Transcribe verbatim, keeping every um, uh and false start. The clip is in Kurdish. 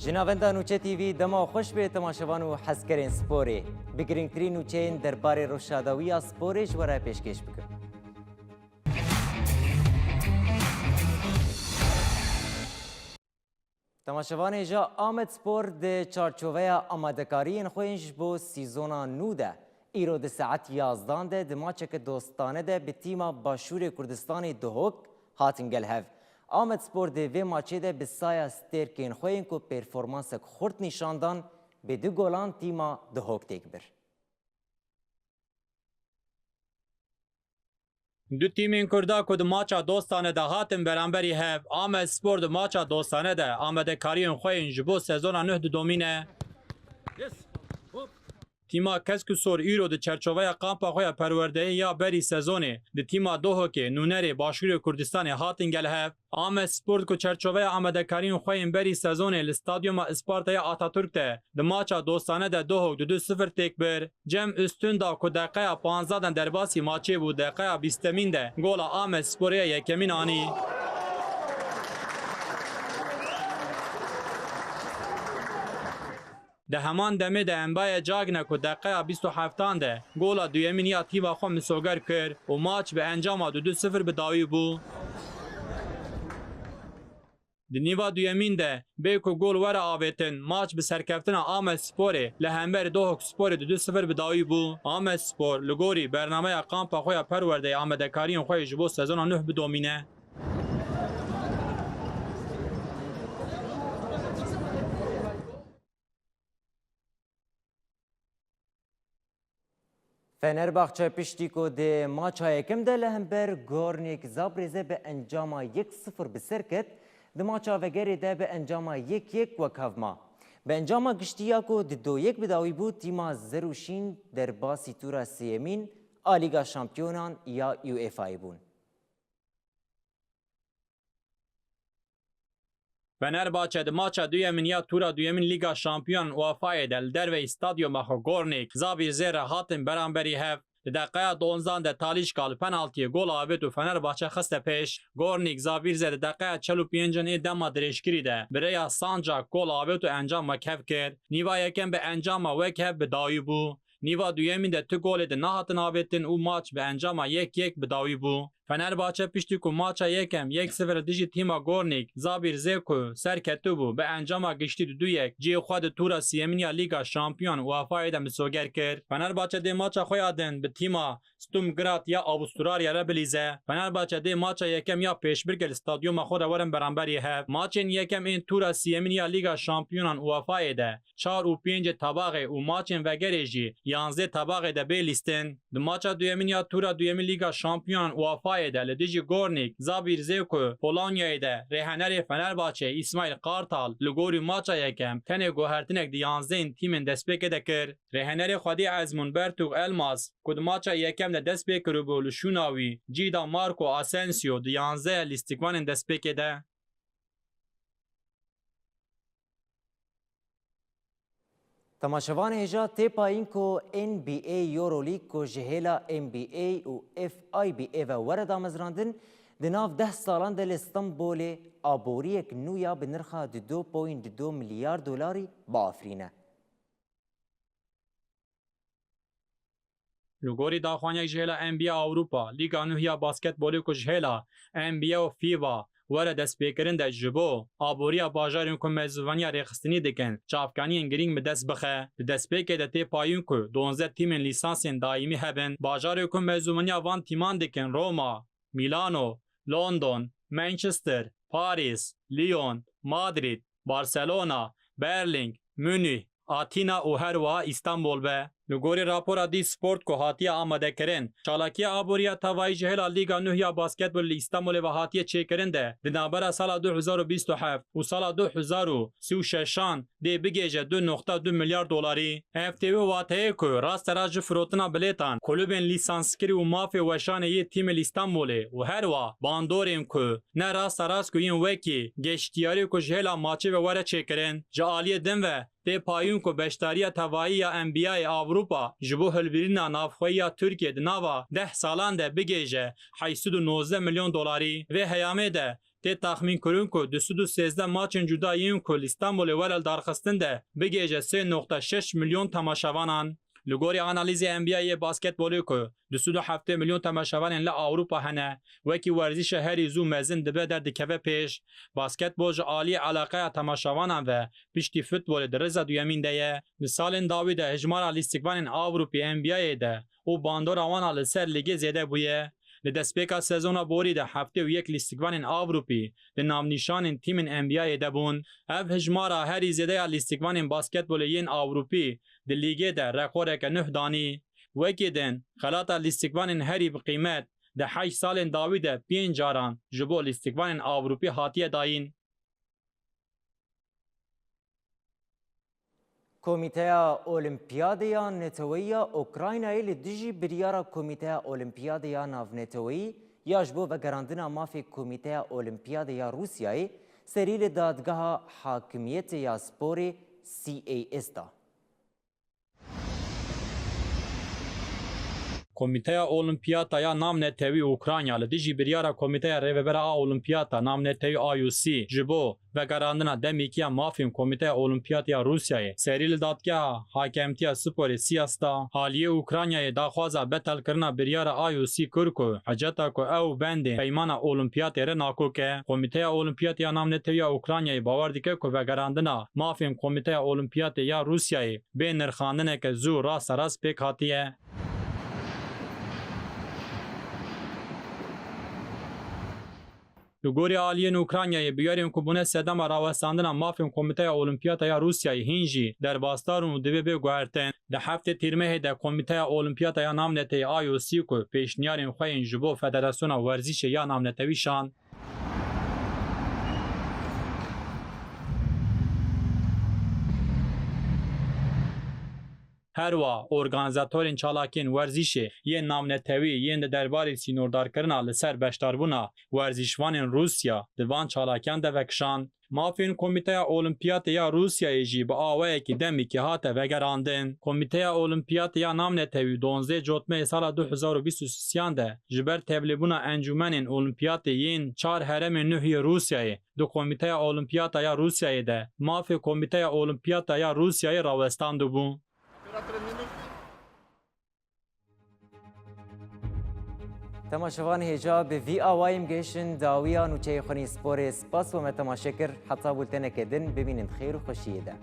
Ji navenda Nûçe T V dema xweş bê temaşevan û hezkerên sporê. Bi girîngtirîn nûçeyên derbarê rewşa dawî ya sporê ji we re pêşkêş bikim. Temaşevanê hêja, Amedspor di çarçoveya amadekariyên xwe yên ji bo sîzona nû de îro di saet yazdan de di maçeke dostane de bi tîma Başûrê Kurdistanê Duhok hatin gel hev. Amedspor di vê maçê de bi saya stêrkên xwe yên ku performansek xurt nîşan dan, bi du golan tîma Duhok têk bir. Du tîmên Kurda ku di maça dostane de hatin beramberî hev, Amedspor di maça dostane de amadekariyên xwe yên ji bo sezona nuh didomîne. Tîma Kesk û Sor îro di çerçoveya kampa xwe ya perwerdeyê ya berî sezonê di tîma Duhokê, nûnerê Başûrê Kurdistanê hatin gel hev. Amedspor ku çerçoveya amadekariyên xwe yên berî sezonê li stadyuma Ispartaya Atatürk de di maça dostane de Duhok du du sifir têk bir. Cem Üstündağ ku deqeya panzdan derbasî maçê bû, deqeya bîstemîn de gola Amedsporê ya yekemîn anî. Di heman demê de Mbaye Cagne ku deqeya bîst û heftan de gola duyemîn ya tîma xwe misoger kir û maç bi encama du du sifir bi dawî bû. Di nîva duyemîn de bê ku gol were avêtin, maç bi serkeftina Amedsporê li hemberî Duhoksporê du du sifir bi dawî bû. Amedspor li gorî bernameya kampa xwe ya perwerdeyê amadekariyên xwe yê ji bo sezona nuh bidomîne. Fenerbahçe piştî ku di maça yekem de li hember Gornik Zabrêze bi encama yek sifir bi ser ket, di maça vegerê de bi encama yek yek wekhev ma. Bi encama giştî ya ku di do yek bi dawî bû, tîma Zer û Şîn derbasî tûra sêyemîn a Lîga Şampiyonan ya UEFA'yê bûn. Fenerbahçe di maça duyemîn ya tûra duyemîn Lîga Şampiyon UEFA'yê de li derveyî stadyuma xwe Gornik Zabîr Zêr re hatin beramberî hev. Di deqeya donzdan de Talîşka li penaltiyê gol avêt û Fenerbahçe xiste pêş. Gornik Zabîr Zêr di deqeya çel û pêncan ê dema dirêjkirî de bi rêya Sancak gol avêt û encam wekhev kir. Nîva yekem bi encama wekhev bi dawî bû. Nîva duyemîn de tu golê di nehatin avêtin û maç bi encama yek yek bi dawî bû. Fenerbahçe piştî ku maça yekem yek sifir li dijî tîma Gornik Zabîr Zê ku ser ketibû, bi encama giştî di du yek cihê xwe di tûra siyemîn ya Lîga Şampiyon UEFA'yê de misoger kir. Fenerbahçe dê maça xwe ya din bi tîma Sturm Graz ya Avustralya re bilîze. Fenerbahçe dê maça yekem ya pêşbirkê li stadyuma xwe re werin beramberî hev. Maçên yekem ên tûra siyemîn ya Lîga Şampiyonan UEFA'yê de çar û pêncê tabaxê û maçên vegerê jî yanzdê tabaxê de bê lîstin. Di maça duyemîn ya tûra duyemîn Lîga Şampiyonan UEFA'yê de li dijî Gornik Zabîr Zê ku Polonyayê de rêhenerê Fenerbahçeyê Îsmaîl Kartal li gorî maça yekem tenê guhertinek di yanzdehên tîmên destpêkê de kir. Rêhenerê xwedî Ezmûn Bertûk Elmas ku di maça yekem de dest pê kiribû, li şûna wî cî da Marco Asensio di yanzdeh lîstikvanên destpêkê de. Temaşevanê hêja tê payîn ku N B A Euroleague ku ji hêla N B A û F I B A ve were damezrandin, di nav deh salan de li Stenbolê aboriyek nû ya bi nirxa du point du milyar dolarî biafirîne. Li gorî daxuyaniyek ji hêla N B A Ewropa, Lîga Nuh ya Basketbolê ku ji hêla N B A û FIBA were destpêkirin de ji bo aboriya bajarên ku mezûvaniya rêxistinî dikin, çavkaniyên girîng bi dest bixe. Di destpêkê de tê payîn ku duwazdeh tîmên lîsansên daîmî hebin. Bajarê ku mezûvaniya van tîman dikin Roma, Milano, London, Manchester, Paris, Lyon, Madrid, Barcelona, Berlin, Munîh, Atina û herwiha Îstanbul be. Li gorî rapora Dî Sport ku hatiye amadekirin, çalakiya aboriya tevayî ji hêla Lîga Nuh ya Basketbol li Îstanbulê ve hatiye çêkirin de di navbera sala du hezar û bîst û heft û sala du hezar û sî û şeşan dê bigêje du noqta du milyar dolarî. Ev tê wê wateyê ku rasterast ji firotina bilêtan, kulubên lîsanskirî û mafê weşanê yê tîmê li Îstanbulê û herwiha bandorên ku ne rasterast ku yên wekî geştiyarî ku ji hêla maçê ve were çêkirin. Ji aliyê din ve tê payîn ku beşdariya tevayî ya N B A'yê Ewropa ji bo hilbirîna navxweyî ya Tirkiyê di nava deh salan de bigêje heyşt sed û nozdeh milyon dolarî. Vê heyamê de Tê texmînkirin ku du sed û sêzdeh maçên cuda yên ku li Stenbolê were lidarxistin de bigihêje sê noqte şeş milyon temaşevanan. Li gorî analîzê N B A yê basketbolê ku du sed û heftê milyon temaşevanên li Ewropa hene, wekî werzîşa herî zû mezin dibe derdikeve pêş. Basketbol ji aliyê eleqeya temaşevanan ve piştî futbolê di rêza duyemîn de ye. Di salên dawî de hijmara lîstikvanên Ewropî N B A yê de û bandora wan a li ser lîgê zêde bûye. Li destpêka sezona borî de heftê û yek lîstikvanên Ewropî di navnîşanên tîmên N B A yê de bûn. Ev hijmara herî zêde ya lîstikvanên basketbolê yên Ewropî di lîgê de rekoreke nuh danî. Wekî din, xelata lîstikvanên herî bi qîmet di heşt salên dawî de pênc caran ji bo lîstikvanên Ewropî hatiye dayîn. Komîteya Olimpiyadê ya Neteweyî ya Ukraynayê li dijî biryara Komîteya Olimpiyadê ya Navneteweyî ya ji bo vegerandina mafê Komîteya Olimpiyadê ya Rûsyayê serî li Dadgeha Hakimiyetê ya Sporê C A S da. Komîteya Olimpiyata ya Navnetewî Ukrayna li dijî biryara Komîteya Rêvebera a Olimpiyata Navnetewî I O C ji bo vegerandina demekî ya mafên Komîteya Olimpiyatê ya Rûsyayê serî li Dadgeha Hakemtiya Sporê C A S da, aliyê Ukraynayê daxwaza betalkirina biryara I O C kir ku hiceta ku ew bendên Peymana Olimpiyatê re nakok e. Komîteya Olimpiyatê ya Navnetewî ya Ukraynayê bawer dike ku vegerandina mafên Komîteya Olimpiyatê ya Rûsyayê bê nirxandineke zû rasterast pêk hatiye. Li gorî aliyên Ukraynayê, bûyerên ku bûne sedema rawestandina mafên Komîteya Olimpiyata ya Rûsyayê hîn jî derbasdar in û divê bê guhertin. Di heftê tîrmehê de Komîteya Olimpiyata ya Navnetewî I O C ku pêşniyarên xwe yên ji bo Federasyona Werzîşê ya Navnetewî şand. Herwiha organîzatorên çalakiyên werzîşê yên navnetewî yên di derbarê sînordarkirina li ser beşdarbûna werzîşvanên Rûsya di van çalakiyan de vekişand. Mafên Komîteya Olimpiyatê ya Rûsyayê jî bi awayekî demekî hate vegerandin. Komîteya Olimpiyatê ya Navnetewî duwazdeh cotmeyê sala du hezar û bîst û sêyan de ji ber tevlîbûna encûmenên Olimpiyatê yên çar herêmên nû yê Rûsyayê di Komîteya Olimpiyata ya Rûsyayê de mafê Komîteya Olimpiyata ya Rûsyayê rawestandibû. Temaşevan hêja bi vî awayî em gihiştin dawiya nûçeyê xwe yên sporê. Spas we me temaşe kir. Heta bulteneke din bimînin di xêr û xweşiyê de.